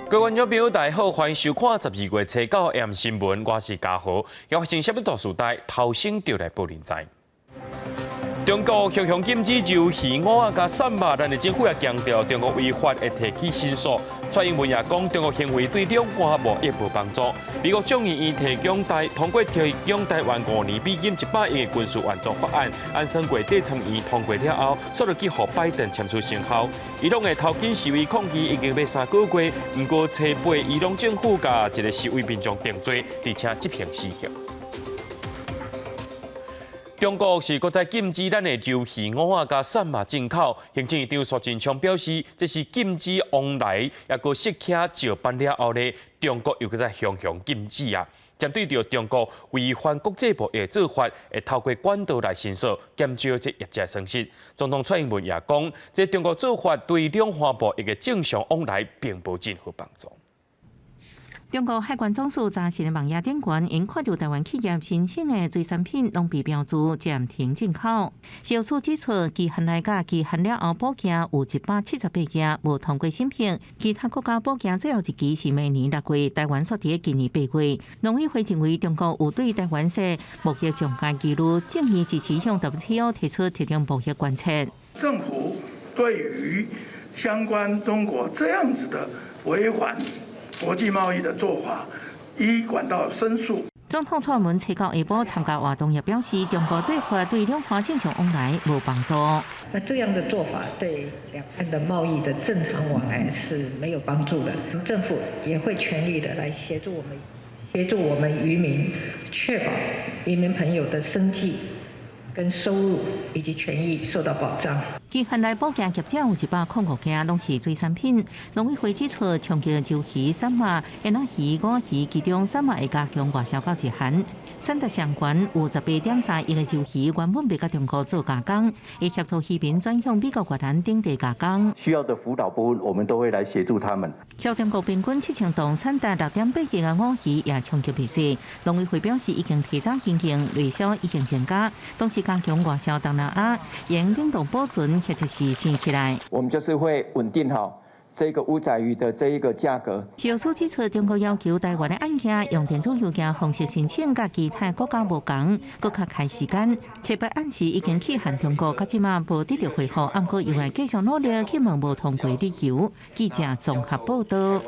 各位觀眾朋友，大家好，歡迎收看12月初九 AM 新聞，我是嘉豪。發生啥物大事代，頭先就來報您知。中國強強禁止就魚蚵仔佮鱔肉，咱的政府也強調中國違法會提起申訴。蔡英文也講，中國行為對兩岸無益無幫助。美國眾議院提供台通過提供台灣5年美金100億的軍事援助法案，按算月底參議院通過了後，煞落去予拜登簽署生效。伊朗的頭巾示威抗議已經欲3個月，毋過初八伊朗政府共一个示威民眾定罪，而且執行死刑。中國是閣再禁止咱的鰇魚、蚵仔佮鱔肉進口。行政院長蘇貞昌表示，這是禁止往來，抑閣釋起石斑了後呢，中國又閣再強強禁止啊！針對著中國違反國際貿易的做法，會透過管道來申訴，減少這業者損失。總統蔡英文也講，這中國做法對兩岸貿易的正常往來並無任何幫助。中國海關總署早前的網頁頂懸，𪜶看著台灣企業申請的水產品攏被標註暫停進口。消署指出，期限內佮期限了後補件有178件無通過審核，其他國家補件最後一期是明年6月，台灣煞佇今年8月。農委會認為中國有對台灣設貿易上懸疑慮，正面支持向 WTO 提出特定貿易關切。政府對於相關中國這樣子的違反國際貿易的做法，依管道申訴。總統蔡英文初九下晡參加活動，也表示，中國做法對兩岸正常往來無幫助。那這樣的做法對兩岸的貿易的正常往來是沒有幫助的。政府也會全力的來協助我們，協助我們漁民，確保漁民朋友的生計跟收入以及權益受到保障。期限內補件業者有105件，攏是水產品。農委會指出，衝擊鰇魚、鱔肉、煙仔魚、五魚，其中鱔肉會加強外銷到日韓。產值上懸有18.3億的鰇魚，原本欲佮中國做加工，會協助漁民轉向美國、越南等地加工。需要的輔導部分，我們都會來協助他們。銷中國平均7000磅，產值6.8億的五魚也衝擊未細。農委會表示，已經提早行動，內銷已經增加，同時加強外銷東南亞，用冷凍保存或者是生起來。我們就是會穩定好這個烏仔魚的這一個價格。消署指出，中國要求台灣的案件用電子郵件方式申請，佮其他國家無仝，閣較開時間。七八暗時已經去函中國，到這馬無得到回覆，毋過猶會繼續努力去問無通過理由。記者綜合報道。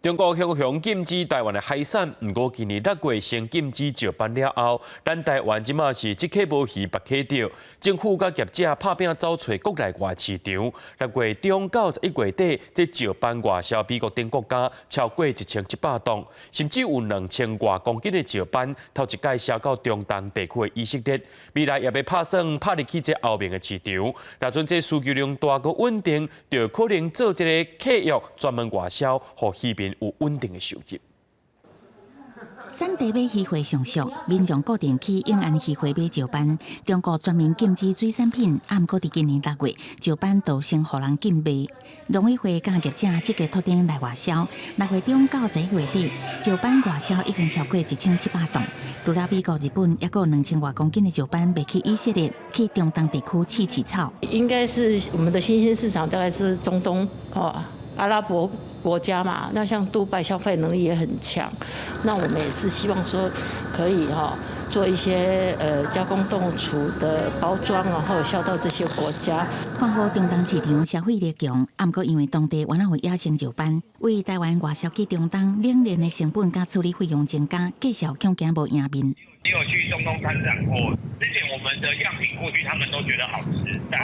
中國強強禁止台灣的海產，毋過今年6月先禁止石斑了後，咱台灣這馬是這客無魚，別客釣。政府佮業者拍拚走揣國內外市場。6月中到11月底，這石斑外銷美國等國家超過1700噸，甚至有2000外公斤的石斑，頭一擺銷到中東地區的以色列。未來也欲拍算拍入去這歐盟的市場。若準這需求量大閣穩定，就可能做這个契約專門外銷，予漁民有穩定的收入。產地買魚貨上俗，民眾固定去永安魚貨買石斑。中國全面禁止水產品，毋過佇今年6月，石斑就先予人禁賣。農委會佮業者積極拓展來外銷，6月中到11月底，石斑外銷已經超過1700噸。除了美國、日本，抑閣有2000外公斤的石斑賣去以色列，去中東地區試市草。應該是我們的新興市場，大概是中東哦，阿拉伯國家嘛，那像杜拜消費能力也很強，那我們也是希望說可以哈做一些加工凍儲的包裝，然後銷到這些國家。看好中東市場消費力強，毋過因為當地原來有野生石斑，為台灣外銷去中東，冷鏈的成本佮處理費用增加，價數恐驚無贏面。你有去中東參展過？之前我們的樣品過去，他們都覺得好吃，但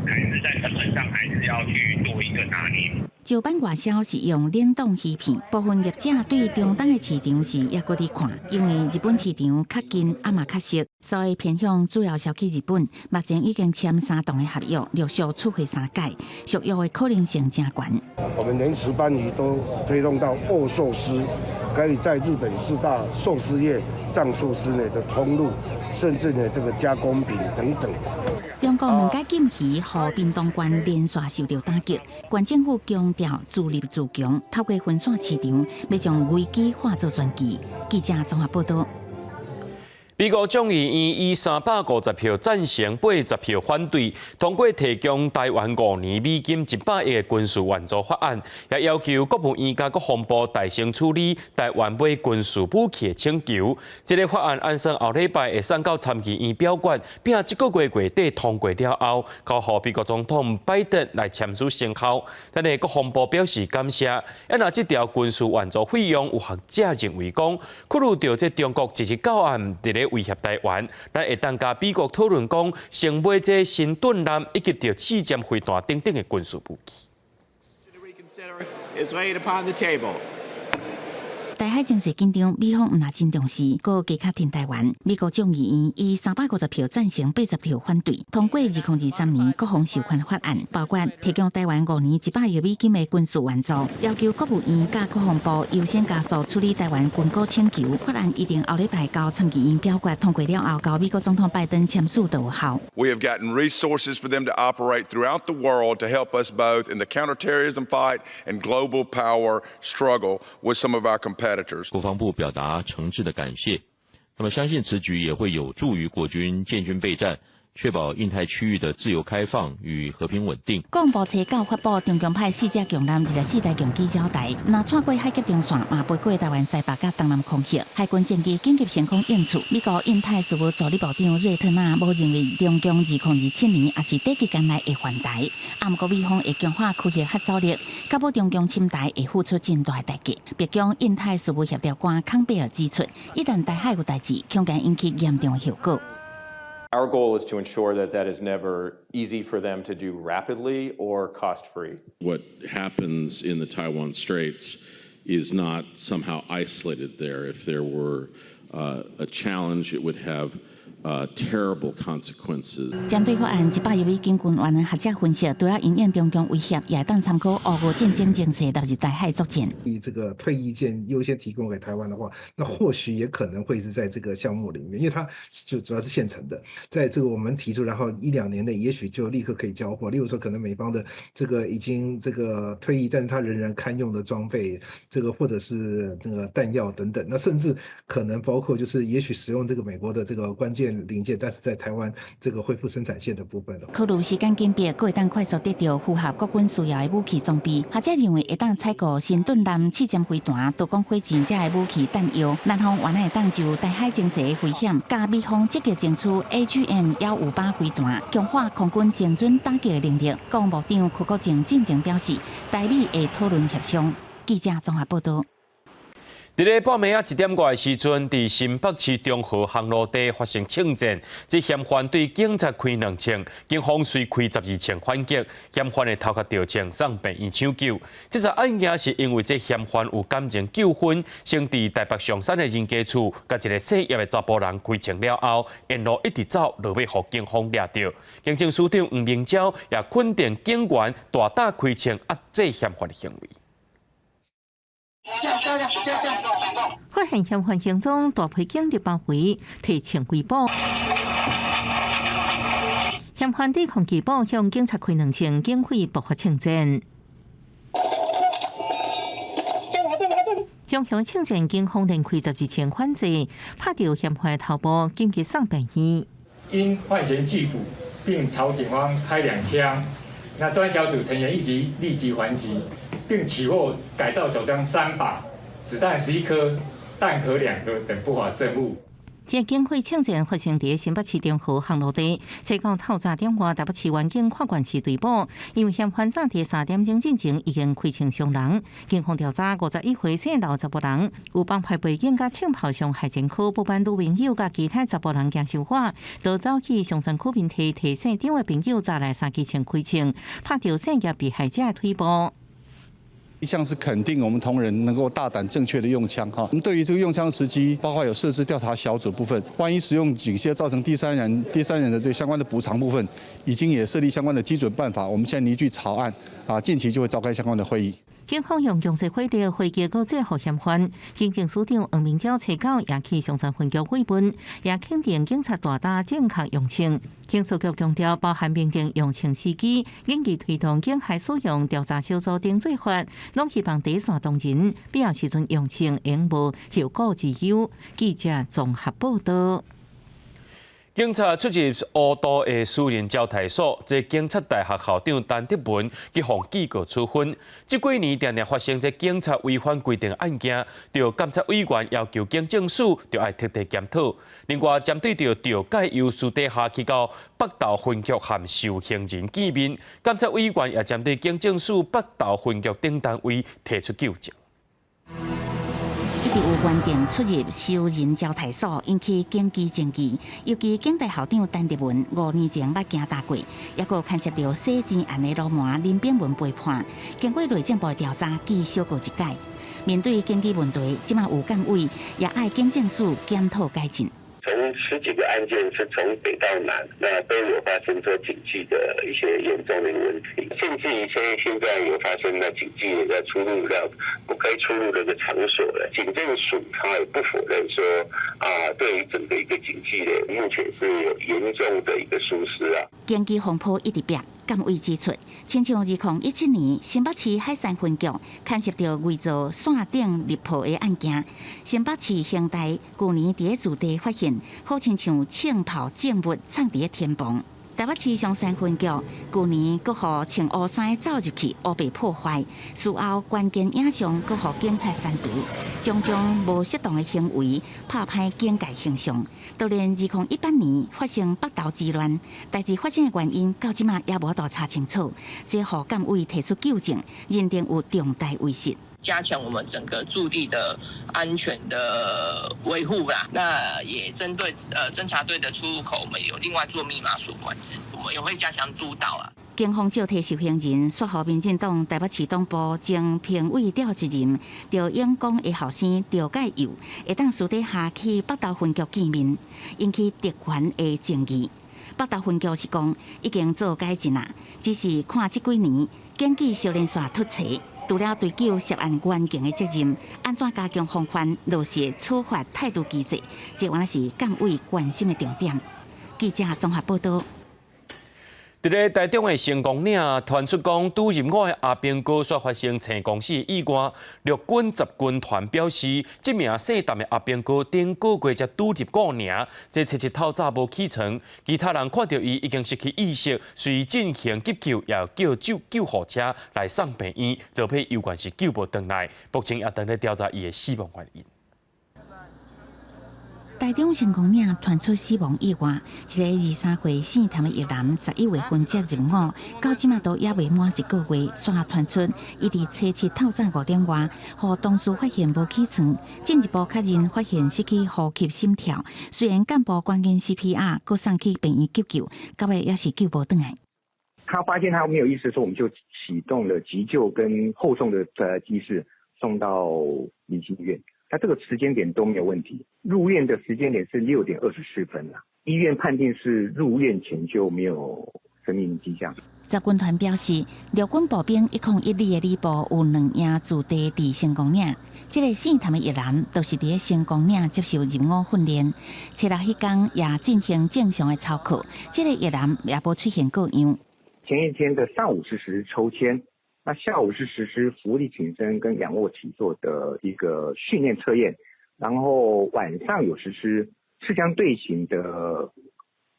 還是在成本上還是要去做一個拿捏。石斑外銷是用冷凍魚片，部分業者對中東的市場是猶閣佇看，因為日本市場較近，啊嘛較熟，所以偏向主要銷去日本。目前已經簽三棟的合約，陸續出貨三屆，續約的可能性誠懸。我們連石斑魚都推動到握壽司，可以在日本四大壽司業藏壽司呢的通路，甚至呢這個加工品等等。中國兩擺禁魚，予屏東縣連續受著打擊。縣政府強調自立自強，透過分散市場，欲將危機化做轉機。記者綜合報道。美國眾議院以350票贊成、80票反對，通過提供台灣5年美金100億的軍事援助法案，也要求國務院佮國防部大聲處理台灣買軍事武器的請求。這个法案按算後禮拜會送到參議院表決，並這个月月底通過了後，交予美國總統拜登來簽署生效。咱的國防部表示感謝。啊，若這條軍事援助費用，有學者認為講，考慮著這中國一日到暗佇咧威脅台灣，咱會當佮美國討論講，先買這神盾艦以及著刺針飛彈等等的軍事武器。 Is laid upon the table. 台海情勢緊張，美方毋但真重視，閣加較挺台灣。美國眾議院以350票贊成、80票反對，通過2023年國防授權法案，包括提供台灣5年100億美金的軍事援助，要求國務院佮國防部優先加速處理台灣軍購請求。法案預定後禮拜交參議院表決通過了後，交美國總統拜登簽署就有效。 We have gotten resources for them to operate throughout the world to help us both in the counterterrorism fight and global power struggle with some of our competitors. 國防部表達誠摯的感謝，那麼相信此舉也會有助於國軍建軍備戰，確保印太區域的自由開放與和平穩定。國防部初九發布中共派四隻強艦24台強機繞台，若穿過海峽中線，嘛飛過台灣西北佮東南空域。海軍戰機緊急升空應處。美國印太事務助理部長瑞特納無認為中共2027年抑是短期間內會還台，啊，毋過美方會強化區域嚇阻力，確保中共侵台會付出真大代價。白宮印太事務協調官康貝爾指出，一旦台海有代誌，恐驚引起嚴重的後果。 Our goal is to ensure that that is never easy for them to do rapidly or cost-free. What happens in the Taiwan Straits is not somehow isolated there. If there were a challenge, it would have terrible consequences. 針對法案100億美金軍援的學者分析，除了因應中共威脅，也會當參考烏俄戰爭情勢納入台海作戰。以這個退役艦優先提供給台灣的話，那或許也可能會是在這個項目裡面，因為它就主要是現成的，在這個我們提出，然後一兩年內也許就立刻可以交貨。例如說，可能美方的這個已經這個退役，但是它仍然堪用的裝備，這個或者是那個彈藥等等，那甚至可能包括就是也許使用這個美國的這個關鍵零件，但是在台灣這個恢復生產線的部分。考慮時間緊迫，閣會當快速得著符合國軍需要的武器裝備。學者認為會當採購神盾艦、刺針飛彈、多管火箭這个武器彈藥。南方原來會當就台海情勢的危險，佮美方積極爭取 AGM 158飛彈，強化空軍精準打擊的能力。國防部長柯國正進前表示，台美會討論協商。記者綜合報導。佇咧半暝仔1點外的時陣，佇新北市中和烘爐地發生槍戰，這嫌犯對警察開兩槍，警方隨開12槍反擊，嫌犯的頭殼著槍送病院搶救。這個案件是因為這嫌犯有感情糾紛，先佇台北松山的人家厝，共一个姓葉的查埔人開槍了後，沿路一直走，落尾予警方掠著。警政署長黃明昭也肯定警員大膽開槍壓制嫌犯的行為。發現嫌犯行蹤，大批警力包圍，提槍圍捕。嫌犯抵抗緝捕，向警察開兩槍，警匪爆發槍戰。雙向槍戰，警方連開12槍反制，拍著嫌犯頭部，緊急送病院。因犯嫌拒捕，並朝警方開兩槍，那專案小組成員立即還擊，並起獲改造手槍3把、子彈11顆、彈殼2個等不法證物。這警匪槍戰發生佇新北市中和烘爐地，初九透早點外，台北市員警跨縣市追捕，因為嫌犯早佇3點鐘進前已經開槍傷人。警方調查，51歲姓劉查埔人，有幫派背景佮槍炮傷害前科，不瞞女朋友佮其他查埔人驚受罰，就走去松山區面提提姓張的朋友查來三支槍開槍，拍著姓葉被害者的腿部。一向是肯定我們同仁能夠大膽正確的用槍哈。那麼對於這個用槍時機，包括有設置調查小組部分，萬一使用警械造成第三人的這個相關的補償部分，已經也設立相關的基準辦法。我們現在擬具草案啊，近期就會召開相關的會議。警方用強勢火力回擊閣制服嫌犯。警政署長黃明昭初九也去松山分局慰問，也肯定警察大膽正確用槍。警察局強調，包含明定用槍時機，緊急推動警械使用調查小組等做法，攏希望第一線同仁必要時陣用槍，應無後顧之憂。記者綜合報導。警察出入烏道的私人招待所，這警察大學校長陳德文去予記過處分。這幾年定定發生這警察違反規定案件，著監察委員要求警政署著愛徹底檢討。另外，針對著趙介佑私底下去到北投分局和受刑人見面，監察委員也針對警政署北投分局等單位提出糾正。一直有原定出入私人招待所，引起警機爭議。尤其警大校長陳德文5年前捌行踏過，抑閣牽涉著洗錢案的流氓林秉文陪判。經過內政部調查，記小過一改。面對警紀問題，這馬有監委也愛警政署檢討改進。從十幾個案件是從北到南，那都有發生說警紀的一些嚴重的問題，甚至於現在有發生了警紀在出入了不該出入的一個場所了。警政署他也不否認說啊，對於整個一個警紀的目前是有嚴重的一個疏失啊。警紀風波一直變。監委指出，親像2017年新北市海山分局牽涉著偽造線頂立破的案件，新北市刑大舊年佇咧駐地發現，好親像槍炮證物藏佇咧天棚。台北市松山分局舊年閣予穿烏衫走入去，烏白破壞，事後關鍵影像閣予警察刪除，種種無適當的行為，拍歹警界形象。當然，2018年發生北投之亂，代誌發生的原因到這馬也無法度查清楚，這予監委提出糾正，認定有重大違失。加強我們整個駐地的安全的維護啦，那也針對偵查隊的出入口，我們有另外做密碼鎖管制，我們也會加強督導啊。警方借替受刑人，煞予民進黨台北市黨部前評委吊責任，著永光的後生趙介佑，會當私底下去北投分局見面，引起特權的爭議。北投分局是講已經做改進啦，只是看這幾年警紀小連續出錯。除了追究涉案員警的責任，按怎加強防範，落實處罰態度機制，這原來是監委關心的重點。記者綜合報道。佇咧台中的成功嶺傳出講，拄入伍的阿兵哥煞發生青公死意外。陸軍十軍團表示，這名姓陳的阿兵哥頂個月才拄入伍爾，這初七透早無起床，其他人看著伊已經失去意識，隨進行急救，也叫救護車來送病院，落尾猶原是救無轉來。目前也正咧調查伊的死亡原因。台中成功嶺傳出死亡意外，一个23歲姓譚的役男，11月份才入伍，到這馬都猶未滿一個月，煞傳出伊佇初七透早5點外，予同事發現無起床，進一步確認發現失去呼吸心跳，雖然幹部趕緊 CPR，閣送去病院急救，到尾也是救無轉來。他發現他沒有意識的時候，我們就啟動了急救跟後送的機制，送到明星醫院。他這個時間點都沒有問題，入院的時間點是6點24分啦。醫院判定是入院前就沒有生命跡象。十軍團表示，陸軍步兵101旅的旅部有兩營駐地佇成功嶺，這个姓譚的役男就是佇咧成功嶺接受入伍訓練，初六彼工也進行正常的操課，這个役男也無出現過恙。前一天的上午是實施抽籤。那下午是實施伏地挺身跟仰臥起坐的一個訓練測驗，然後晚上有實施刺槍隊形的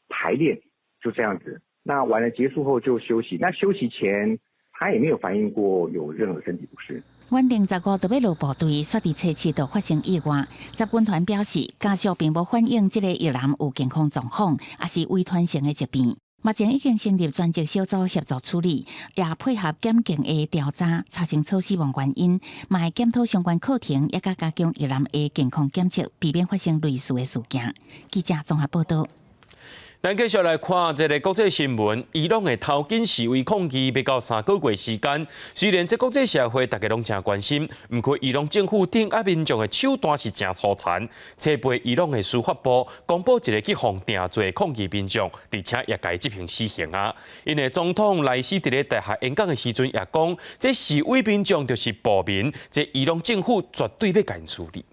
排練，就這樣子。那完了結束後就休息，那休息前他也沒有反映過有任何身體不適。原定15就欲落部隊，煞佇初七就發生意外。十軍團表示，家屬並無反映這个役男有健康狀況，抑是遺傳性的疾病。目前已經成立專責小組協助處理，也配合檢警的調查，查清楚死亡原因，嘛會檢討相關課程，也佮加強役男的健康檢測，避免發生類似的事件。記者綜合報道。咱繼續來看這个國際新聞，伊朗的頭巾示威抗議欲到3個月時間，雖然這國際社會大家攏誠關心，毋過伊朗政府鎮壓民眾的手段是誠粗殘。初八伊朗的司法部公布一个去予定罪抗議民眾，而且也共執行死刑啊。𪜶的總統萊希佇咧大學演講的時陣也講，這示威民眾就是暴民，這伊朗政府絕對欲共𪜶處理。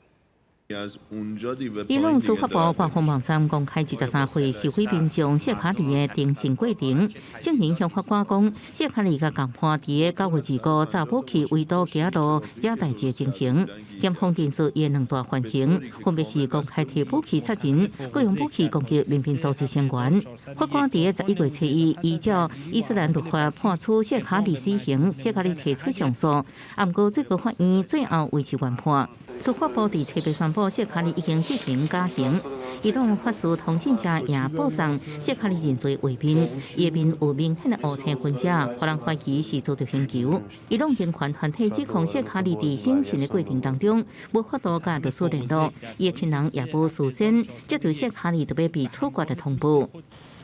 伊朗司法部官方網站公開23歲示威民眾謝卡里的偵訊過程，證人向法官講，謝卡里共共伴佇9月25查武器圍堵街路惹代誌的情形。檢方陳述伊的兩大犯行，分別是公開提武器殺人，閣用武器攻擊民兵組織成員。法官佇11月初一依照伊斯蘭律法判處謝卡里死刑，謝卡里提出上訴，毋過最高法院最後維持原判。司法部佇初八宣布，謝卡里已經執行絞刑。伊朗法事通訊社也報送謝卡里認罪畫面，伊的面有明顯的烏青痕跡，予人懷疑是遭著刑求。伊朗人權團體指控謝卡里佇審訊的過程當中，無法度佮律師聯絡，伊的親人也無事先接到謝卡里著欲被處決的通報。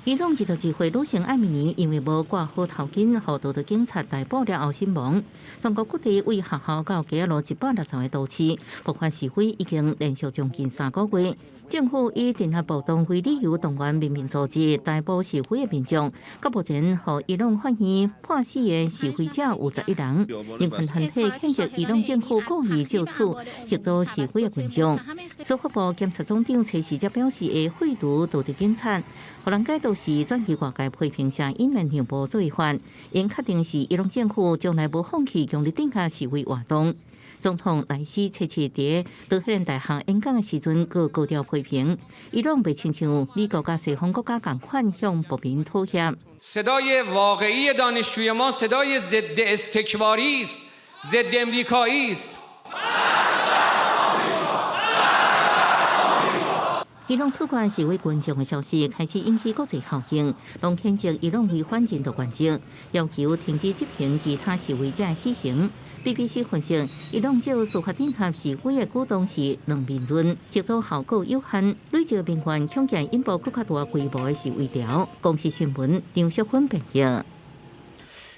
伊朗22歲女性艾米尼因為無掛好頭巾，予道德警察逮捕了後身亡。全國各地為學校到街路160個都市，爆發示威已經連續將近3個月。政府以鎮壓暴動為理由，動員民兵組織逮捕示威的民眾。到目前，予伊朗法院判死的示威者有11人。人權團體譴責伊朗政府故意借此嚇阻示威的群眾。司法部檢察總長初時則表示會廢除道德警察，予人解讀是轉移外界批評聲引來讓步做法，應確定是伊朗政府將來無放棄強力鎮壓示威活動。總統萊希初七佇德黑蘭大學演講的時陣，閣高調批評伊朗袂親像美國佮西方國家仝款向暴民妥協。 صدای واقعی دانشجوی ما صدای ضد استکباری است، ضد امریکایی است. 伊朗處決示威群眾的消息開始引起國際效應，攏譴責伊朗違反人道原則，要求停止執行其他示威者的死刑。BBC 分析，伊朗借司法鎮壓示威的舉動是兩面刃，協助效果有限，累積民怨，恐驚引爆閣較大規模的示威潮。公視新聞張淑芬編譯。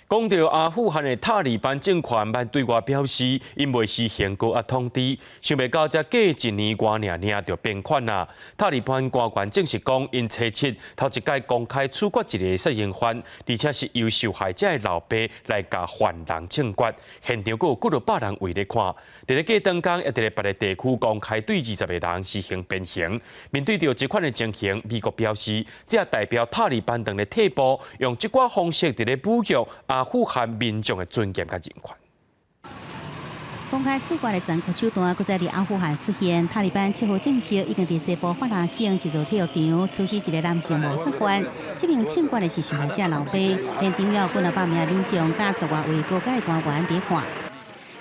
講到阿富汗的塔利班政權，捌對外表示，𪜶袂實行高壓統治，想袂到才過一年外爾爾就變款啦。塔利班官員證實講，𪜶初七頭一擺公開處決一个殺人犯，而且是由受害者的老爸來共犯人槍決，現場閣有幾落百人圍咧看。佇咧過當工，也佇咧別个地區公開對20個人實行鞭刑。面對著這款的情形，美國表示，這代表塔利班當咧退步，用這寡方式佇咧侮辱阿富汗民眾的尊嚴佮人權。公開處決的殘酷手段，閣再佇阿富汗出現。塔利班7號證實，已經佇西部法拉省一座體育場處死一个男性謀殺犯。這名槍決的是受害者老爸，現場有幾若百名民眾佮十外位高階官員佇看。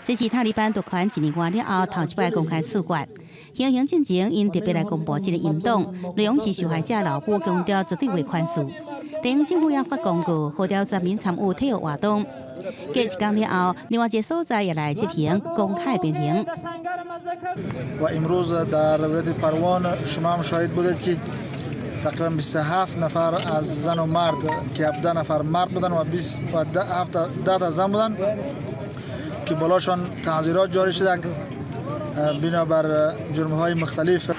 這是塔利班奪權一年外了後，頭一擺公開處決。行刑進前，𪜶特別來公布這个音檔，內容是受害者老母強調絕對袂寬恕。地方政府也發公告，號召全民參與體育活動。過一工了後，另外一个所在也來執行公開鞭刑。 و امروز در ولایت پروان شما هم شاهد بودید که تقریبا 27 نفر از زن و مرد که 17 نفر مرد بودن و 20 و 10 تا زن بودن که بالاشان تعزیرات جاری شده بنابر جرم های مختلف。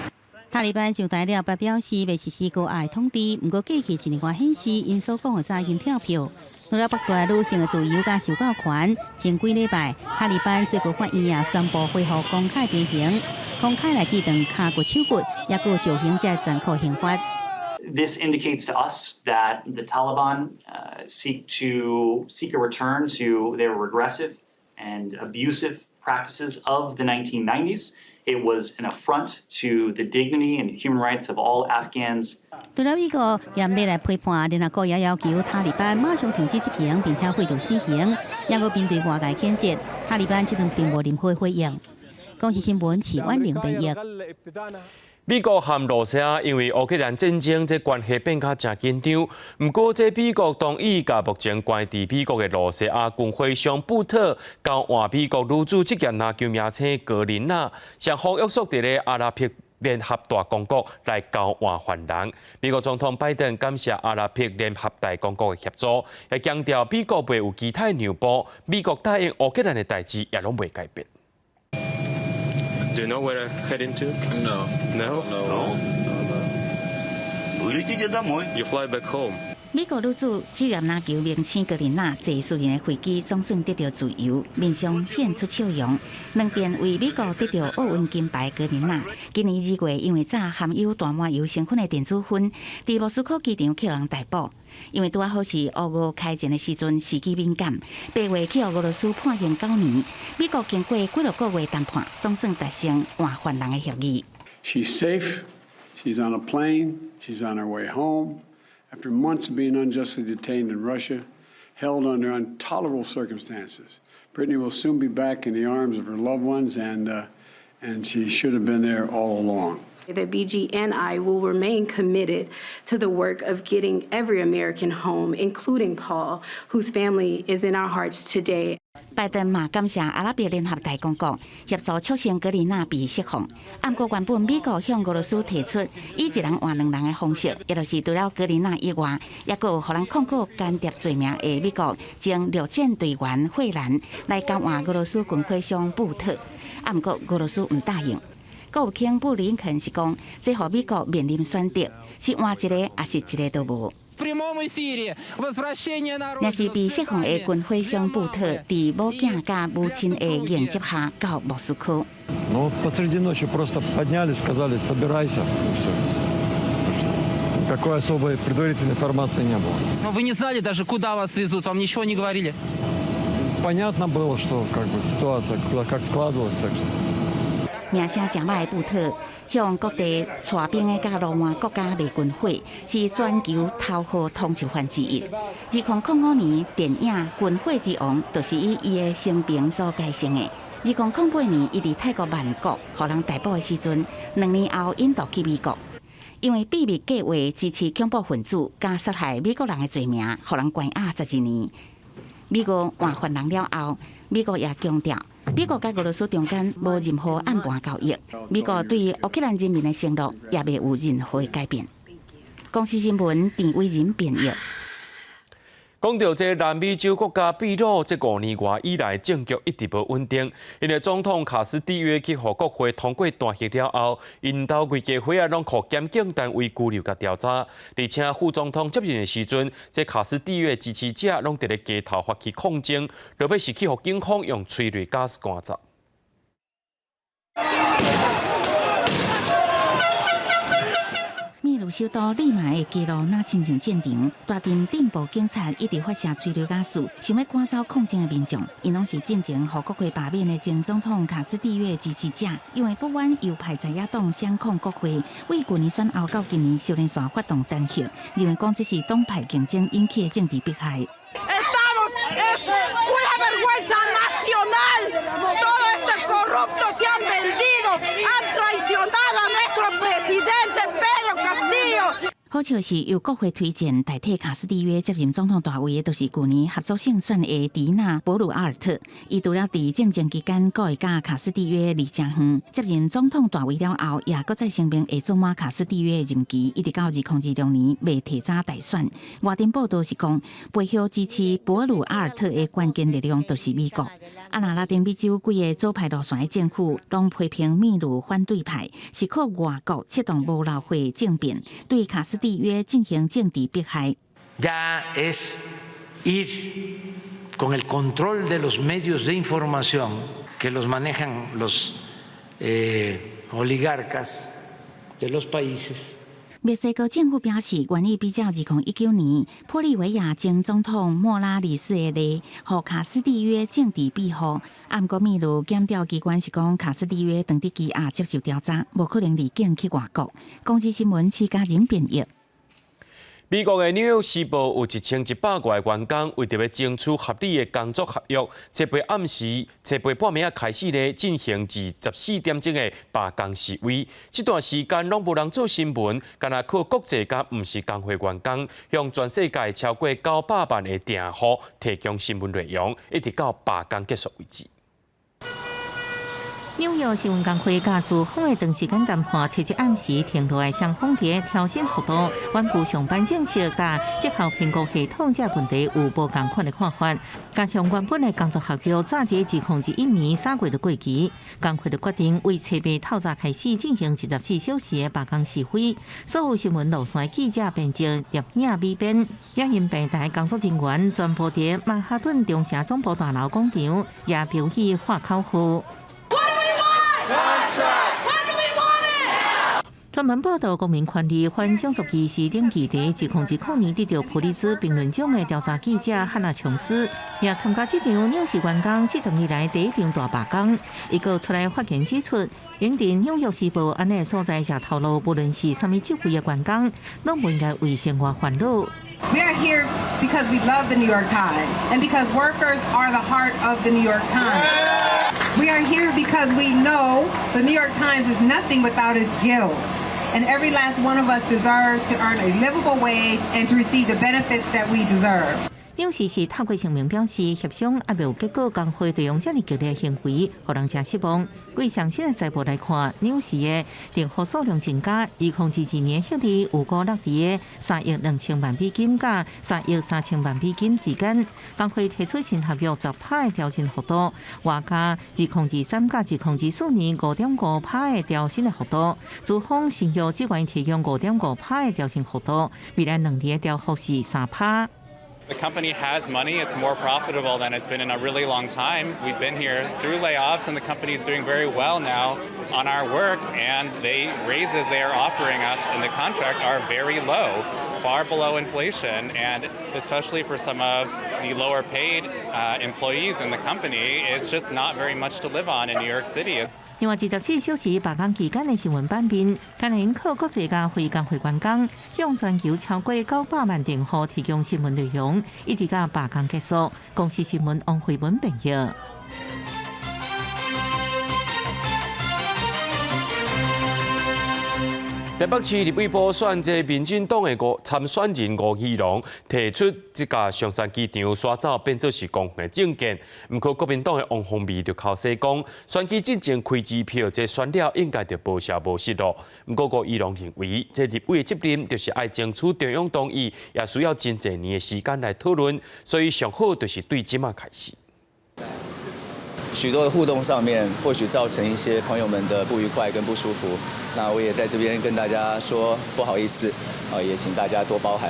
塔利班上台了，捌表示欲實施高壓統治，毋過過去一年外顯示，𪜶所講的早已經跳票。除了剝奪女性的自由佮受教權，前幾禮拜塔利班最高法院也宣布恢復公開鞭刑，公開來鋸斷跤骨手骨，抑閣有絞刑這殘酷刑罰。 This indicates to us that the Taliban seek a return to their regressive and abusive practices of the 1990s. It was an affront to the dignity and human rights of all Afghans. 除了美國嚴厲來批判，聯合國也要求塔利班馬上停止執行，並且廢除死刑。也閣面對外界譴責，塔利班這陣並無任何回應。公視新聞徐婉玲編譯。美國和羅西亞因為烏克蘭戰爭，這關係變較誠緊張。毋過，這美國同意共目前關佇美國的羅西亞軍火商布特交換美國女子職業籃球明星格林娜，雙方約束佇咧阿拉伯聯合大公國來交換犯人。美國總統拜登感謝阿拉伯聯合大公國的協助，也強調美國袂有其他讓步，美國答應烏克蘭的代誌也攏袂改變。 Do you know where I'm heading to? No. No? No. You fly back home. 美國女子職業籃球明星格林娜坐私人的飛機，總算得著自由，面上現出笑容。兩遍為美國得著奧運金牌格林娜，今年2月因為詐含有大麻油成分的電子薰，佇莫斯科機場予人逮捕。因為拄仔好是烏俄開戰的時陣，時機敏感，8月去予俄羅斯判刑9年。美國經過幾落個月談判，總算達成換犯人的協議。 She's safe. She's on a plane. She's on her way home. After months of being unjustly detained in Russia, held under intolerable circumstances, Brittney will soon be back in the arms of her loved ones, and she should have been there all along. That BGNI will remain committed to the work of getting every American home, including Paul, whose family is in our hearts today. 拜登嘛感謝阿拉伯聯合大公國協助促成格林娜被釋放。毋過原本美國向俄羅斯提出以一人換兩人的方式，也就是除了格林娜以外，抑閣有予人控告間諜罪名的美國前陸戰隊員惠蘭來交換俄羅斯軍火商布特。毋過俄羅斯毋答應。國務卿布林肯是講，這予美國面臨選擇，是換一个，抑是一个都無。若是被釋放的軍火商布特，佇某囝佮母親的迎接下到莫斯科。 Ну, посреди ночи просто подняли, сказали, собирайся, и все. Никакой особой предварительной информации не было. Но вы не знали даже, куда вас везут, вам ничего не говорили? Понятно было, что как бы ситуация куда как складывалась, так что. 名聲誠歹的布特向各地帶兵的佮羅馬國家賣軍火，是全球頭號通緝犯之一。2005年電影《軍火之王》就是以伊的生平所改成的。2008年，伊佇泰國曼谷予人逮捕的時陣，2年後引渡去美國，因為秘密計劃支持恐怖分子佮殺害美國人的罪名，予人關押12年。美國換犯人了後，美國也強調，美國佮俄羅斯中間無任何暗盤交易，美國對烏克蘭人民的承諾也袂有任何的改變。公視新聞鄭偉仁編譯。講著這南美洲國家秘魯，這5年外以來政局一直無穩定。因為總統卡斯蒂約去予國會通過彈劾了後，𪜶兜規家伙仔攏予檢警單位拘留佮調查。而且副總統接任的時陣，這卡斯蒂約支持者攏佇咧街頭發起抗爭，落尾是去予警方用催淚ガス趕走。秘魯首都利馬的街路若親像戰場，大陣鎮暴警察一直發射催淚ガス，想欲趕走抗爭的民眾。𪜶攏是進前予國會罷免的前總統卡斯蒂約支持者，因為不滿右派在野黨掌控國會，為舊年選後到今年相連紲發動彈劾，認為講這是黨派競爭引起的政治迫害。 Estamos es una vergüenza nacional. Todos estos corruptos se han vendido, han traicionado a nuestro presidente Pedro Castillo. 好笑是由國會推薦代替卡斯蒂約接任總統大位的，就是舊年合作勝選的迪納博魯阿爾特。伊除了佇政爭期間閣會佮卡斯蒂約離誠遠，接任總統大位了後，也閣再聲明會做滿卡斯蒂約的任期，一直到2026年袂提早大選。外電報道是講，背後支持博魯阿爾特的關鍵力量就是美國。啊，若拉丁美洲幾个左派路線的政府，攏批評秘魯反對派是靠外國策動無流會政變，對卡斯蒂約進行政治迫害。 Ya es ir con el control de los medios de información que los manejan los oligarcas de los países. 墨西哥政府表示，願意比照2019年玻利維亞前總統莫拉里斯的例，予卡斯蒂約政治庇護。毋過秘魯檢調機關是講，卡斯蒂約當佇羈押接受調查，無可能離境去外國。公視新聞施嘉仁編譯。美國的紐約時報有1100外員工，為著欲爭取合理的工作合約，這八暗時，這八半暝仔開始咧進行24點鐘的罷工示威。這段時間攏無人做新聞，干焦靠國際佮毋是工會員工，向全世界超過900萬的訂戶提供新聞內容，一直到罷工結束為止。紐約新聞工會佮資方的長時間談判，七日暗時停落來，雙方佇調薪幅度、穩固上班政策佮績效評估系統這問題有無仝款的看法。加上原本的工作合約早佇2021年3月就過期，工會就決定為初八透早開始進行24小時的罷工示威。所有新聞路線記者、編輯、攝影、美編、影音平台工作人員全部佇曼哈頓中城總部大樓廣場，也標起喊口號。 What do we want? 專門報導公民權利、反種族歧視等議題，2020年得到普利茲評論獎的調查記者漢娜瓊斯，也參加這場紐時員工40年來第一場大罷工。伊閣出來發言指出，應佇紐約時報按呢所在食頭路，無論是啥物職位的員工，攏無應該為生活煩惱。 We are here because we love the New York Times and because workers are the heart of the New York Times. We are here because we know the New York Times is nothing without its guild. And every last one of us deserves to earn a livable wage and to receive the benefits that we deserve. 紐時是透過聲明表示，協商猶未有結果，工會就用這爾激烈行為，予人誠失望。對上新的財報來看，紐時的訂戶數量增加，2022年彼日有估落佇3億2千萬美金佮3億3千萬美金之間。工會提出新合約10%的調薪幅度，外加2023佮2024年5.5%的調薪的幅度。資方新約只願意提供5.5%的調薪幅度，未來2年的調幅是3%。 The company has money. It's more profitable than it's been in a really long time. We've been here through layoffs, and the company is doing very well now on our work. And the raises they are offering us in the contract are very low, far below inflation. And especially for some of the lower paid employees in the company, it's just not very much to live on in New York City. 另外，24小時罷工期間的新聞版面，敢若靠國際佮非工會員工，向全球超過900萬訂戶提供新聞內容，一直到罷工結束。公視新聞王慧文編譯。台北市立委補選，這民進黨的吳參選人吳怡農提出這个松山機場徙走變做是公的政見，毋過國民黨的王鴻薇就剾洗講，選舉進前開支票，這選了應該就無聲無息囉。毋過吳怡農認為，這立委的責任就是愛爭取中央同意，也需要真濟年的時間來討論，所以上好就是對這馬開始。許多的互動上面，或許造成一些朋友們的不愉快跟不舒服。那我也在這邊跟大家說不好意思，啊，也請大家多包涵。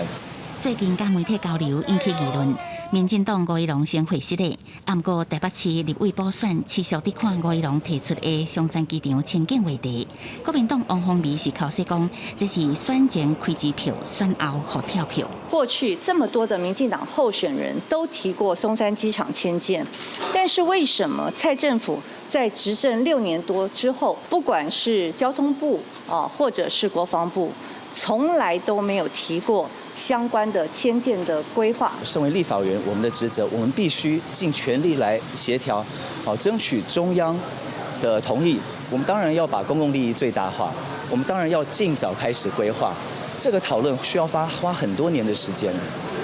最近佮媒體交流引起議論，民進黨吳怡農先回釋的，毋過台北市立委補選持續佇看吳怡農提出的松山機場遷建話題。國民黨王鴻薇是剾洗講，這是選前開支票，選後予跳票。過去這麼多的民進黨候選人都提過松山機場遷建，但是為什麼蔡政府在執政6年多之後，不管是交通部啊，或者是國防部，從來都沒有提過相關的遷建的規劃。身為立法委員，我們的職責，我們必須盡全力來協調，好爭取中央的同意。我們當然要把公共利益最大化，我們當然要盡早開始規劃。這個討論需要花很多年的時間，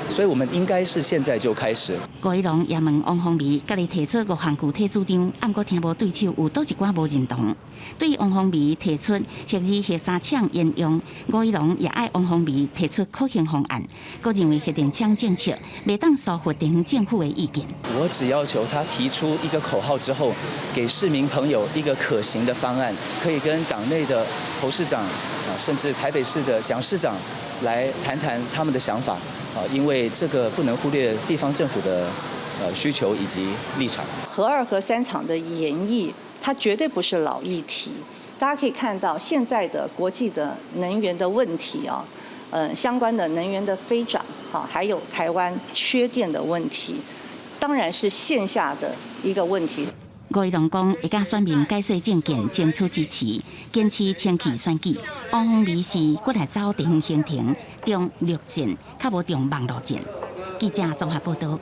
所以我們應該是現在就開始。吳怡農也問王鴻薇，家己提出五項具體主張，毋過聽無對手有佗一寡無認同。對王鴻薇提出核二、核三廠延用，吳怡農也愛王鴻薇提出可行方案，閣認為核電廠政策袂當疏忽地方政府的意見。我只要求他提出一個口號之後，給市民朋友一個可行的方案，可以跟黨內的侯市長啊，甚至台北市的蔣市長來談談他們的想法啊，因為這個不能忽略地方政府的需求以及立場。核二、核三廠的延役，它絕對不是老議題。大家可以看到，現在的國際的能源的問題啊，相關的能源的飛漲，啊，還有台灣缺電的問題，當然是線下的一個問題。吳怡農講，會佮選民解說政見，爭取支持，堅持清氣選舉。王鴻薇是閣來走地方行程，重陸戰，較無重網路戰。記者綜合報導。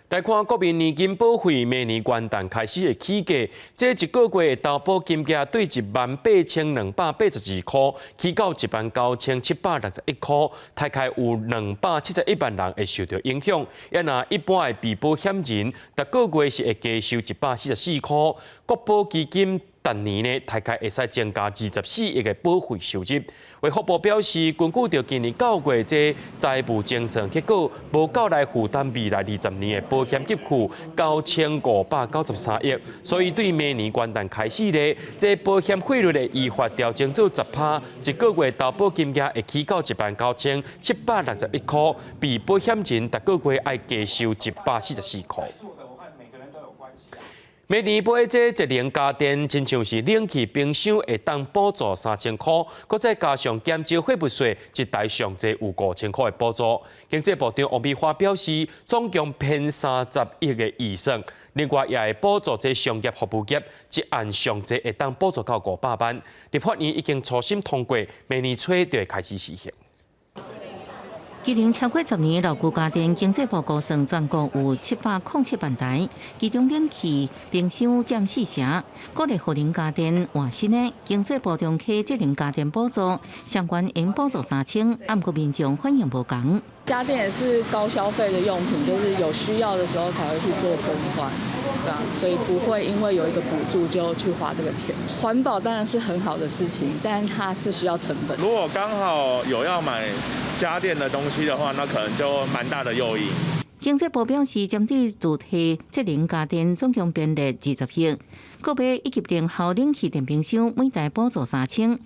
來看國民年金保費，明年元旦開始會起價，這一個月的投保金額對18,282箍起到19,761箍，大概有271萬人會受著影響。啊若一般的被保險人，逐個月是會加收144箍。國保基金逐年呢，大概會使增加24億的保費收入。衛福部表示，根據著今年9月這財務精算結果，無夠來負擔未來20年的保險給付9593億，所以對明年元旦開始咧，這保險費率會依法調整做10趴，一個月投保金額會起到19,761箍，被保險人逐個月愛加收144箍。明年買這節能家電，親像是冷氣、冰箱，會當補助3000箍，閣再加上減徵貨物稅，一台上濟有5000箍的補助。經濟部長王美花表示，總共編30億的預算，另外也會補助這商業服務業，一案上濟會當補助到500萬。立法院已經初審通過，明年初就會開始施行。今年超過10年老舊家電，經濟部估算全國有707萬台，其中冷氣、冰箱佔四成。鼓勵予能家電換新的，經濟部重啟節能家電補助，相關應補助3000，毋過民眾反應無仝。家電也是高消費的用品，就是有需要的時候才會去做更換，對啊，所以不會因為有一個補助就去花這個錢。環保當然是很好的事情，但它是需要成本。如果剛好有要買家電的東西的話，那可能就蠻大的誘因。經濟部表示，針對主題節能家電總共編列20億，購買一級能效冷氣電冰箱每台補助3000。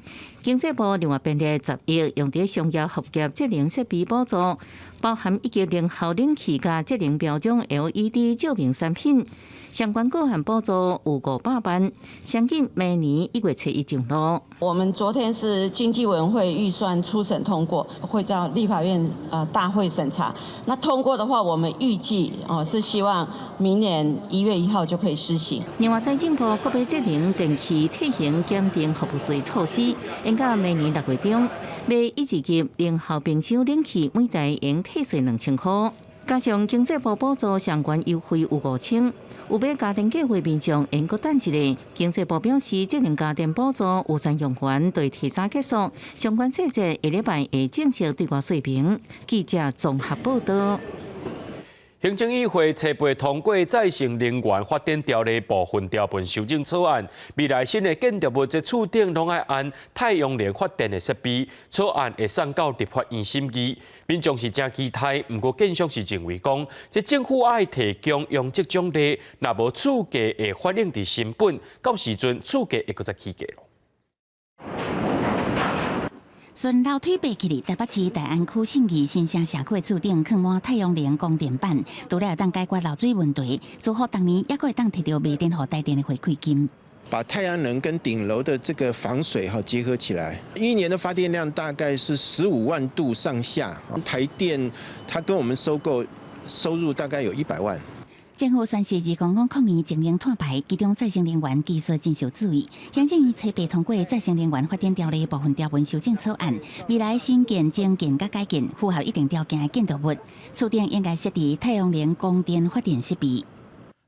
經濟部另外編列10億，用佇商業服務業節能設備補助，包含一級能效冷氣佮節能標準 LED 照明產品，相關個案補助有500萬，相信明年1月初一上路。我們昨天是經濟委員會預算初審通過，會交立法院大會審查。那通過的話，我們預計哦是希望明年1月1號就可以施行。另外，財政部購買節能電器退行減徵服務稅措施，應到明年6月中，買一二級能效冰箱冷氣每台應退稅2000箍，加上經濟部補助相關優惠有5000。有買家電計劃民眾應閣等一下。經濟部表示，節能家電補助預算用完，會提早結束，相關細節下禮拜會正式對外說明。記者綜合報道。行政議會初步通過再生能源發展條例部分條文修正草案，未來新的建築物這厝頂攏愛安太陽能發電的設備，草案會送到立法院審議。民眾是誠期待，毋過建商是認為講，這政府愛提供容積獎勵，若無厝價會反映佇成本，到時陣厝價會閣再起價囉。順樓梯爬起來，台北市大安區信義新城社區的厝頂囥滿太陽能光電板，除了會當解決漏水問題，住戶逐年猶閣會當提著賣電予台電的回饋金。把太陽能跟頂樓的這個防水哈結合起來，一年的發電量大概是15萬度上下。台電它跟我們收購收入大概有100萬。政府宣示2000年淨零碳排，其中再生能源技術真受注意。行政院初步通過再生能源發展條例部分條文修正草案，未來新建、增建佮改建符合一定條件的建築物，厝頂應該設置太陽能光電發電設備。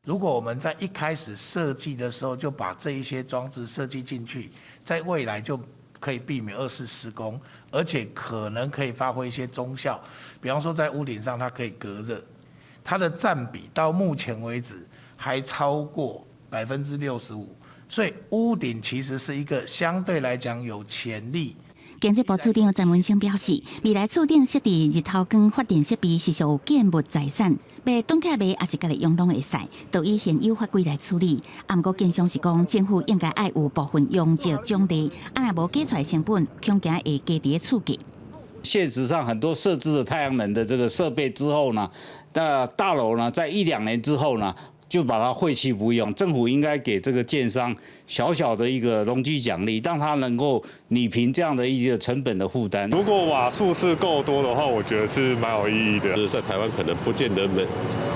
如果我們在一開始設計的時候就把這一些裝置設計進去，在未來就可以避免二次施工，而且可能可以發揮一些綜效，比方說在屋頂上它可以隔熱。它的佔比到目前為止還超過65%，所以屋頂其實是一個相對來講有潛力。經濟部次長詹文生表示，未來厝頂設置日頭光發電設備是屬於建物財產，賣轉起來賣抑是家己用攏會使，都以現有法規來處理。啊，毋過建商是講，政府應該愛有部分容積獎勵，啊若無加出來成本，恐驚會加佇咧厝價。現實上，很多設置了太陽能的這個設備之後呢，那大樓呢，在一兩年之後呢，就把它廢棄不用。政府應該給這個建商小小的一個容積獎勵，讓他能夠弭平這樣的一個成本的負擔。如果瓦數是夠多的話，我覺得是蠻有意義的。在台灣可能不見得每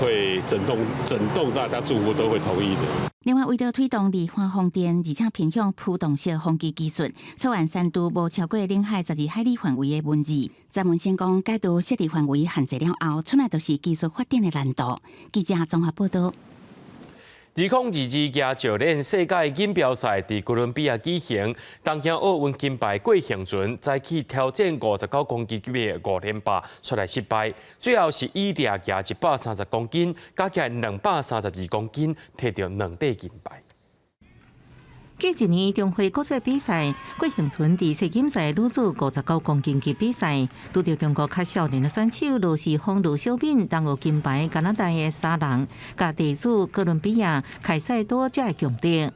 會整棟整棟大家住戶都會同意的。另外，為著推動離岸風電，而且偏向浮動式風機技術，草案刪除無超過領海12海里範圍的文字。陳文先講，解除設置範圍限制了後，出來就是技術發展的難度。記者綜合報道。2022舉石鏈世界錦標賽佇哥倫比亞舉行，東京奧運金牌郭婞淳早起挑戰59公斤級的五連霸，出來失敗，最後是以掠舉130公斤，加起來232公斤，摕著兩塊金牌。過一年中華國際比賽，郭婞淳佇世錦賽女子59公斤級比賽，拄著中國較少年的選手羅時豐、盧小敏，同獲金牌加拿大的沙龍，佮地主哥倫比亞凱塞多才會強敵。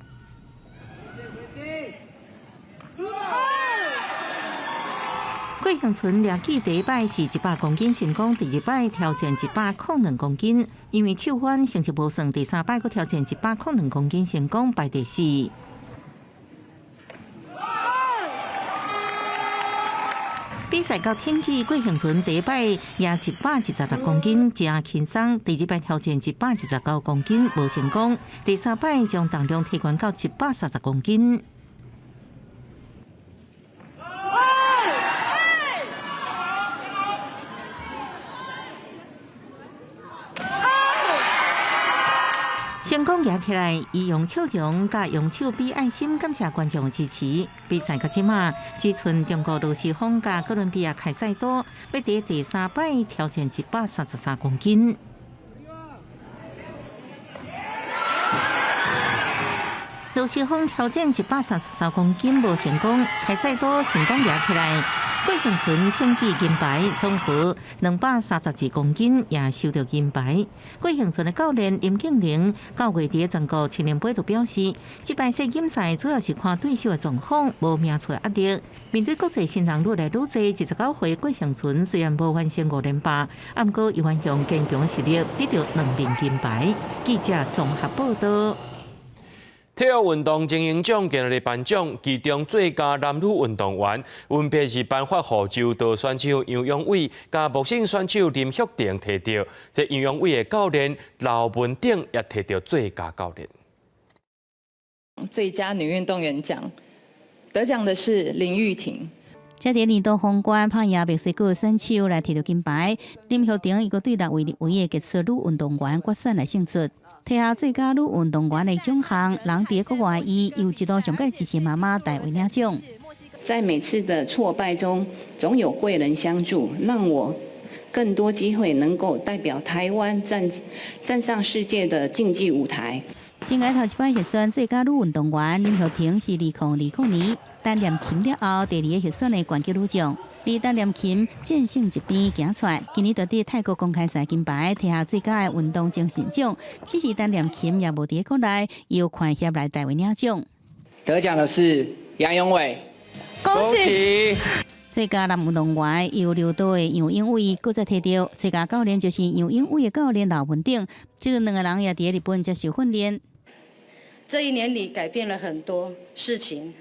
郭婞淳掠舉第一擺是100公斤成功，第二擺挑戰102公斤，因為手彎成績無算，第三擺閣挑戰102公斤成功，排第四。比賽到天氣，郭婞淳第一擺舉126公斤誠輕鬆，第二擺挑戰129公斤無成功，第三擺將重量提懸到130公斤。成功舉起來，伊用笑容佮用手比愛心，感謝觀眾支持。比賽到這馬，只賰中國羅時豐佮哥倫比亞凱塞多，欲佇第三擺挑戰133公斤。羅時豐挑戰133公斤無成功，凱塞多成功舉起來。郭婞淳挺舉金牌，總和232公斤也收著金牌。郭婞淳的教練林敬玲九月佇全國青年杯就表示，這擺世錦賽主要是看對手的狀況，無名次壓力。面對國際新人愈來愈濟，29歲郭婞淳雖然無完成五連霸，毋過依然用堅強實力得著兩面金牌。記者綜合報道。體育運動精英獎今日頒獎，其中最佳男女運動員分別是頒發予柔道選手楊勇緯、佮木繩選手林旭庭摕著。這楊勇緯的教練劉文鼎也摕著最佳教練。最佳女運動員獎得獎的是林玉婷。這佇年度皇冠拍贏墨西哥選手來摕著金牌，林玉婷伊閣對六位入圍的傑出女運動員決賽來勝出。摕下最佳女運動員的獎項，人佇國外伊有一路上蓋支持媽媽代為領獎。在每次的挫敗中，總有貴人相助，讓我更多機會能夠代表台灣站上世界的競技舞台。生涯頭一擺入選最佳女運動員林玉婷是2020年陳念琴了後第二个入選的拳擊女將。而陳念琴戰勝一邊行出來，今年得佇泰國公開賽金牌，摕下最佳的運動精神獎。只是陳念琴也無佇國內，由拳協來代為領獎。得獎的是楊勇緯，恭喜！最佳男運動員由柔道的楊勇緯閣再摕著，最佳教練就是楊勇緯的教練劉文鼎。這兩个人也佇日本接受訓練。這一年裡改變了很多事情，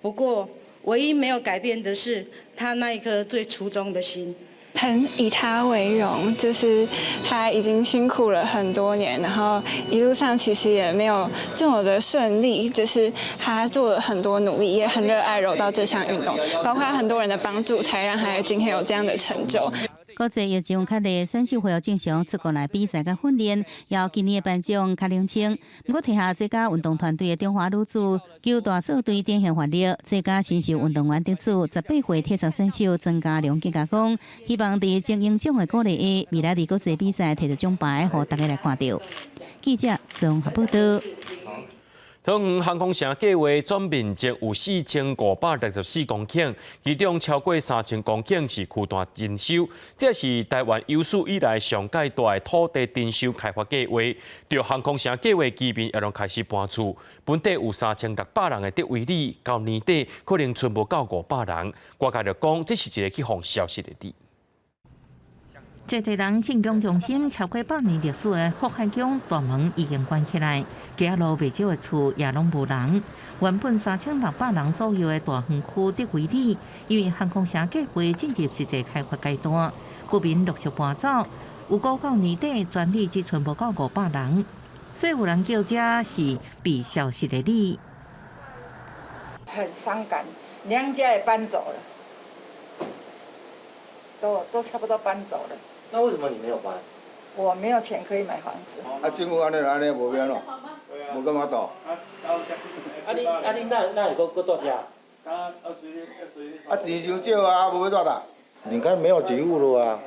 不過唯一沒有改變的是他那一顆最初衷的心。很以他為榮，就是他已經辛苦了很多年，然後一路上其實也沒有這麼的順利，就是他做了很多努力，也很熱愛柔道這項運動，包括很多人的幫助，才讓他今天有這樣的成就。國際疫情較熱，選手恢復正常出國來比賽佮訓練，也今年的頒獎較冷清。毋過，摕下最佳運動團隊的中華女子球大數隊展現發力，最佳新秀運動員得主18歲體操選手曾嘉良更加講，希望佇精英獎的鼓勵下，未來佇國際比賽摕著獎牌，予大家來看著。記者綜合報道。桃園航空城計畫總面積有4564公頃，其中超過3000公頃是區段徵收，這是台灣有史以來上蓋大的土地徵收開發計劃。著航空城計畫居民也攏開始搬厝，本地有3600人的得維里，到年底可能賰無夠500人。外界就講，這是一个去予消失的地。在地人信仰中心超過百年歷史的福海宮大門已經關起來，街仔路袂少的厝也攏無人。原本3600人左右的大園區得維里，因為航空城計畫進入實際開發階段，居民陸續搬走，有估到年底全里只賰無夠500人。所以有人叫這是被消失的里。很傷感，娘家也搬走了，都差不多搬走了。那為什麼你沒有搬？我沒有錢可以買房子。啊，政府按呢按呢無變咯，無感覺到。啊你哪會閣住遮？啊，錢傷少啊，無欲住啦。你看沒有幾戶了啊，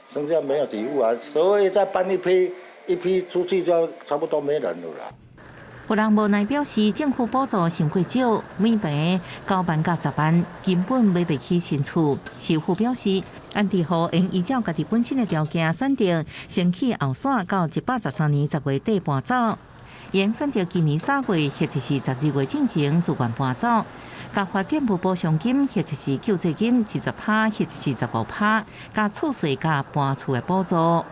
剩下沒有幾戶啊，所以再搬一批一批出去就差不多沒人了啦。有人無奈表示，政府補助傷過少，每坪9萬到10萬，根本買袂起新厝。市府表示，安置戶應依照家己本身的條件選擇，先去後山到113年10月底搬走，應選擇今年3月或者是12月進前自願搬走，加發店鋪補償金或者是救濟金20%或者是15%，加厝稅佮搬厝的補助。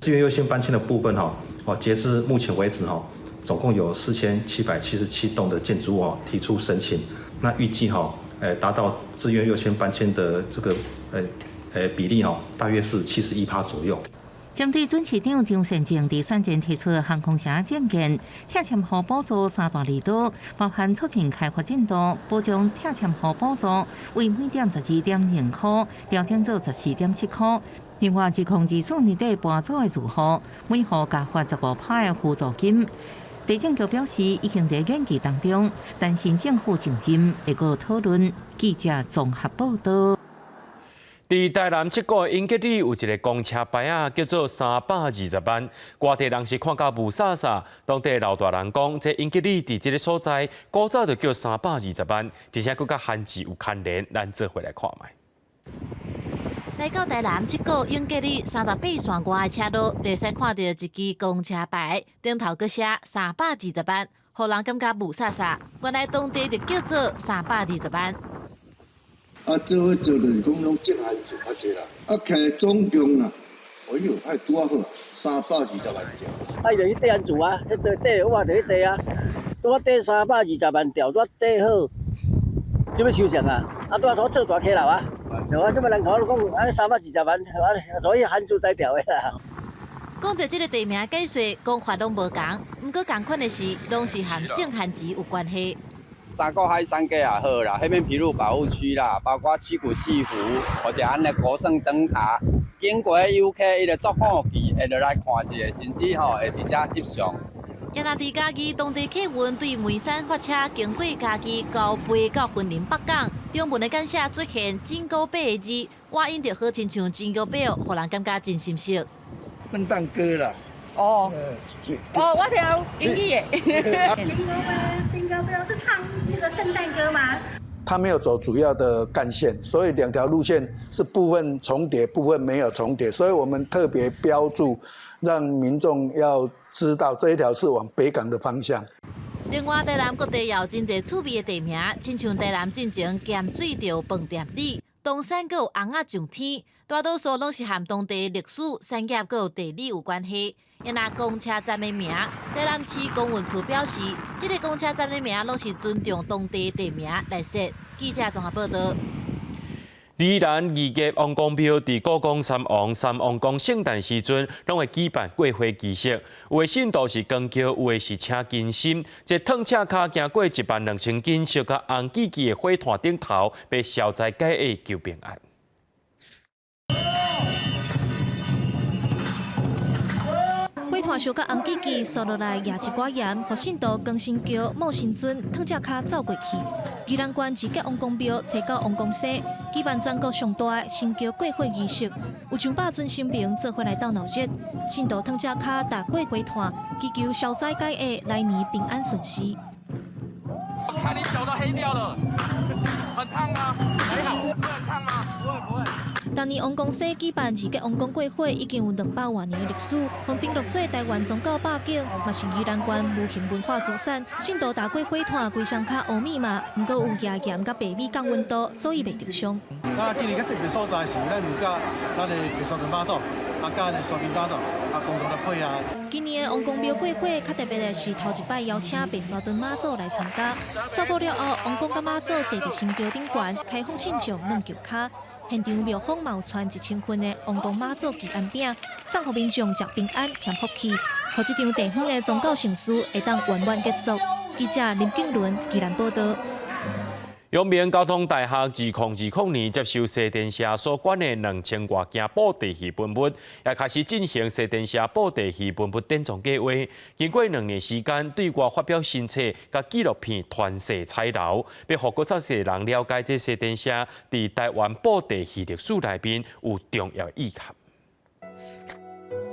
自願優先搬遷的部分，哈，哦，截至目前為止，哈，總共有4777棟的建築物哦提出申請，那預計哈，達到自願優先搬遷的這個，比例哦，大約是71%左右。針對準市長張善政佇選前提出航空城政見，拆遷戶補助三大利多，包含促進開發進度、保障拆遷戶補助，為每點12.2塊調整做14.7塊。另外，2024年底搬走的住戶，每戶加發15%的輔助金。地政局表示，已經在研究當中，但新政府上任會閣討論。記者綜合報導。佇台南七股鶯吉里有一个公車牌仔，叫做320萬。外地人是看甲霧煞煞，當地老大人講，這鶯吉里佇這个所在，古早就叫320萬，而且閣佮番字有牽連，咱做伙來看覓。來到台南七股鶯吉里38線外的車路，就會使看著一支公車牌，頂頭閣寫三百二十萬，予人感覺霧煞煞。原來當地就叫做三百二十萬。啊，做伙做就是講攏種番薯較濟啦，啊，徛總共啦，哎喲，還拄仔好，320萬條。啊，伊就去綴番薯啊，彼塊綴我就去綴啊，拄仔綴320萬條，拄仔綴好，這欲收成啊，啊，拄仔做大溪樓啊，對啊，這擺人口講，按呢320萬，啊，所以番薯才條的啦。講著這个地名解說，講法攏無仝，毋過仝款的是，攏是和種番薯有關係。三股海山街也好啦，彼邊皮鷺保護區啦，包括七股四湖，或者按呢國聖燈塔，經過遊客伊就足好奇，會落來看一下，甚至吼會佇遮翕相。也若佇嘉義當地客運對梅山發車，經過嘉義高背到雲林北港，中文的簡寫出現 Jingle Bell 的字，倚音著好親像 Jingle Bell，予人感覺真心熟。聖誕歌啦。哦。哦，我聽英語的。 Jingle Bell，Jingle Bell 是唱那個聖誕歌嗎？它沒有走主要的幹線，所以兩條路線是部分重疊，部分沒有重疊，所以我們特別標註，讓民眾要知道這一條是往北港的方向。另外，台南各地也有真濟趣味的地名，親像台南進前鹹水著飯店里，東山閣有尪仔上天，大多數攏是和當地歷史、產業閣有地理有關係。也若公車站的名，台南市公運處表示，這个公車站的名攏是尊重當地地名來設。記者綜合報導。宜蘭義結王公廟佇故宮三王三王公聖誕時陣，攏會舉辦過火儀式。有的信徒是扛轎，有的是請金身。這褪赤跤行過12000斤燒甲紅記記的火炭頂頭，欲消災解厄求平安。火炭燒甲紅記記，紲落來也一寡鹽，予信徒扛神轎、摸神尊、褪赤跤走過去。宜蘭縣義結王公廟初九王公生舉辦全國上大的神轎過火儀式，有上百尊神明做伙來鬥鬧熱，信徒褪赤跤踏過火炭，祈求消災解厄，來年平安順遂。我看你手都黑掉了，很燙嗎？還好，會很燙嗎？不會不會。當年王公生舉辦義結王公過火已經有200多年的歷史，予登錄做台灣宗教百景，嘛是宜蘭縣無形文化資產。信徒踏過火炭，規身跤烏密嘛，毋過有壓鹽佮白米降溫度，所以袂著傷。那今年較特別所在是，咱有佮咱的白沙屯媽祖，啊，佮咱的沙坪媽祖，啊，共同來配合。今年的王公廟過火較特別的是，頭一擺邀請白沙屯媽祖來參加。掃過了後，王公佮媽祖坐佇神轎頂懸，開放信眾軟轎跤。現場廟方嘛有傳1000份的王公媽祖祈安餅，送予民眾食平安添福氣，予這場地方的宗教盛事會當圓滿結束。記者林景倫宜蘭報導。陽明交通大學2020年接受西電社所捐的2000外件布袋戲文物，也開始進行西電社布袋戲文物典藏計劃。經過2年時間，對外發表新冊佮紀錄片《傳世彩樓》，欲予閣較濟人了解這西電社佇台灣布袋戲歷史內面有重要意涵。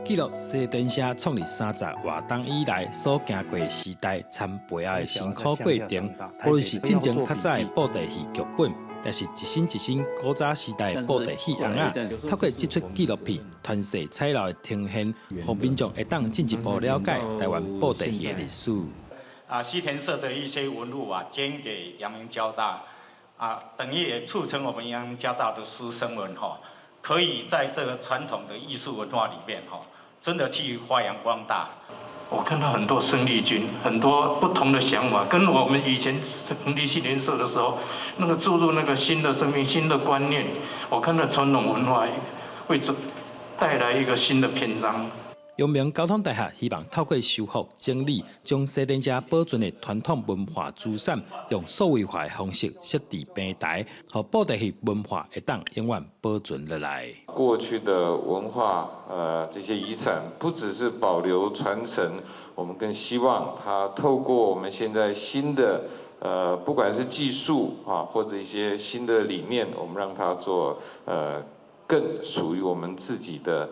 記錄西電社創立30外冬以來所經過時代摻背後的辛苦過程，無論是進前較早的布袋戲劇本，抑是一新一新古早時代的布袋戲尪仔，透過這齣紀錄片《傳世彩樓》的呈現，予民眾會當進一步了解台灣布袋戲的歷史。啊，西田社的一些文物啊，捐給陽明交大，啊，等於也促成我們陽明交大的師生們吼，可以在這個傳統的藝術文化裡面吼，真的去發揚光大。我看到很多生力軍，很多不同的想法，跟我們以前成立西田社的時候，那個注入那個新的生命、新的觀念，我看到傳統文化會帶來一個新的篇章。陽明交通大學希望透過修復整理，將西電社保存的傳統文化資產，用數位化的方式設置平台，予布袋戲文化會當永遠保存落來。過去的文化，這些遺產不只是保留傳承，我們更希望它透過我們現在新的，不管是技術啊，或者一些新的理念，我們讓它做，更屬於我們自己的，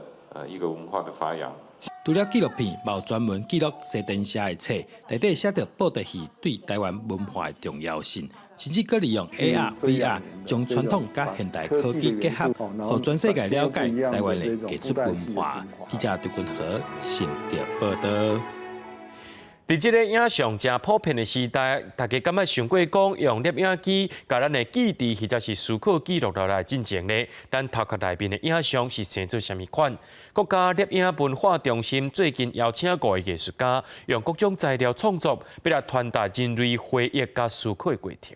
一個文化的發揚。除了紀錄片，嘛有專門記錄西電社的冊，內底寫著布袋戲對台灣文化的重要性，甚至閣利用 AR、VR 將傳統佮現代科技結合，予全世界了解台灣的藝術文化。記者張君和新竹報導。佇這个影像誠普遍的時代，大家敢捌想過講用攝影機共咱的記憶或者是思考記錄落來進前呢？咱頭殼內面的影像是生做啥物款？國家攝影文化中心最近邀請五个藝術家，用各種材料創作，欲來傳達人類回憶佮思考的過程。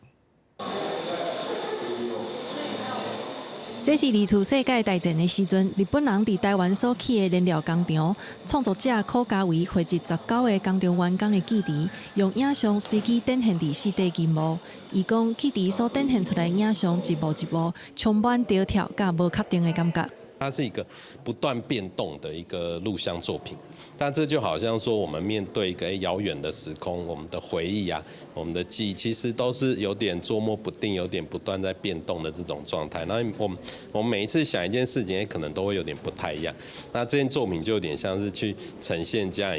這是二次世界大戰的時陣，日本人佇台灣所起的燃料工廠，創作者柯家維匯集19個工廠員工的記憶，用影像隨機展現佇4D螢幕。伊講，記憶所展現出來的影像一幕一幕，充滿跳脫佮無確定的感覺。它是一個不斷變動的一個錄像作品，但這就好像說，我們面對一個遙遠的時空，我們的回憶啊，我們的記憶，其實都是有點捉摸不定，有點不斷在變動的這種狀態。那我們每一次想一件事情，也可能都會有點不太一樣。那這件作品就有點像是去呈現這樣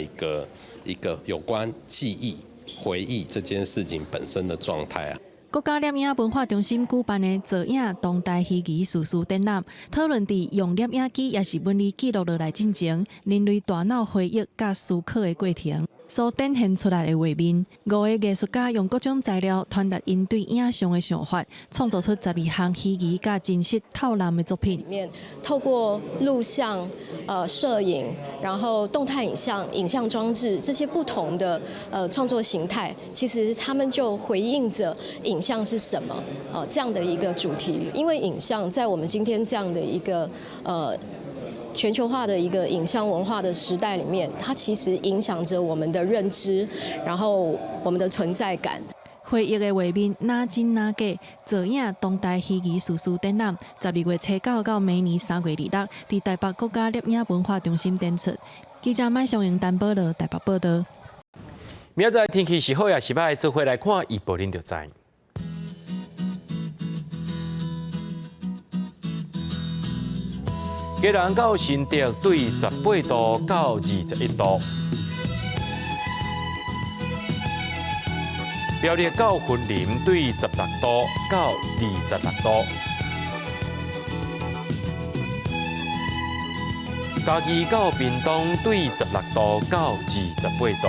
一個有關記憶、回憶這件事情本身的狀態啊。國家攝影文化中心舉辦的造影當代虛擬敘事展覽，討論佇用攝影機抑是文字記錄落來進前，人類大腦回憶佮思考的過程所展現出來的畫面。五个藝術家用各種材料傳達𪜶對影像的想法，創作出12項虛擬佮真實透納的作品。裡面透過錄像、攝影，然後動態影像、影像裝置這些不同的創作形態，其實他們就回應着影像是什麼，這樣的一個主題。因為影像在我們今天這樣的一個全球化的一個影像文化的時代裡面，它其實影響着我們的認知，然後我們的存在感。回憶的畫面，若真若假，造影當代虛擬敘事展覽，12月初9到明年3月26，佇台北國家攝影文化中心展出。記者麥尚榮、陳寶樂台北報導。明仔載天氣是好抑是䆀，做伙來看預報，恁就知。基隆到新竹對18度到21度，苗栗到雲林對16度到26度，嘉義到屏東對16度到28度，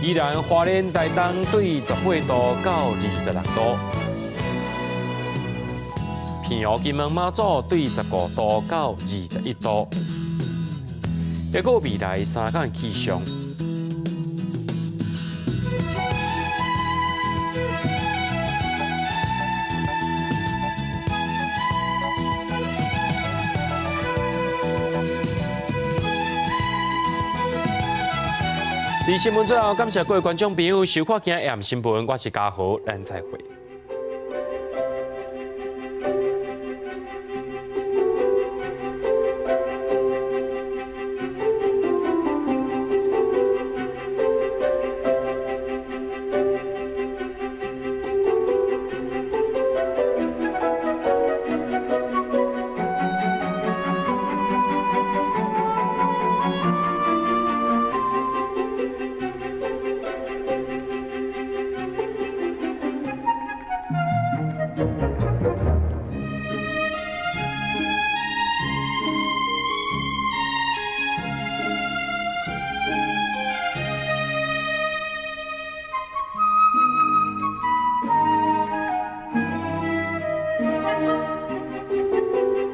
宜蘭花蓮台東對18度到26度。澎湖金門馬祖對15度到21度，抑閣未來3工氣象。佇新聞最後，感謝各位觀眾朋友收看今日 AM 新聞，我是嘉豪，咱再會。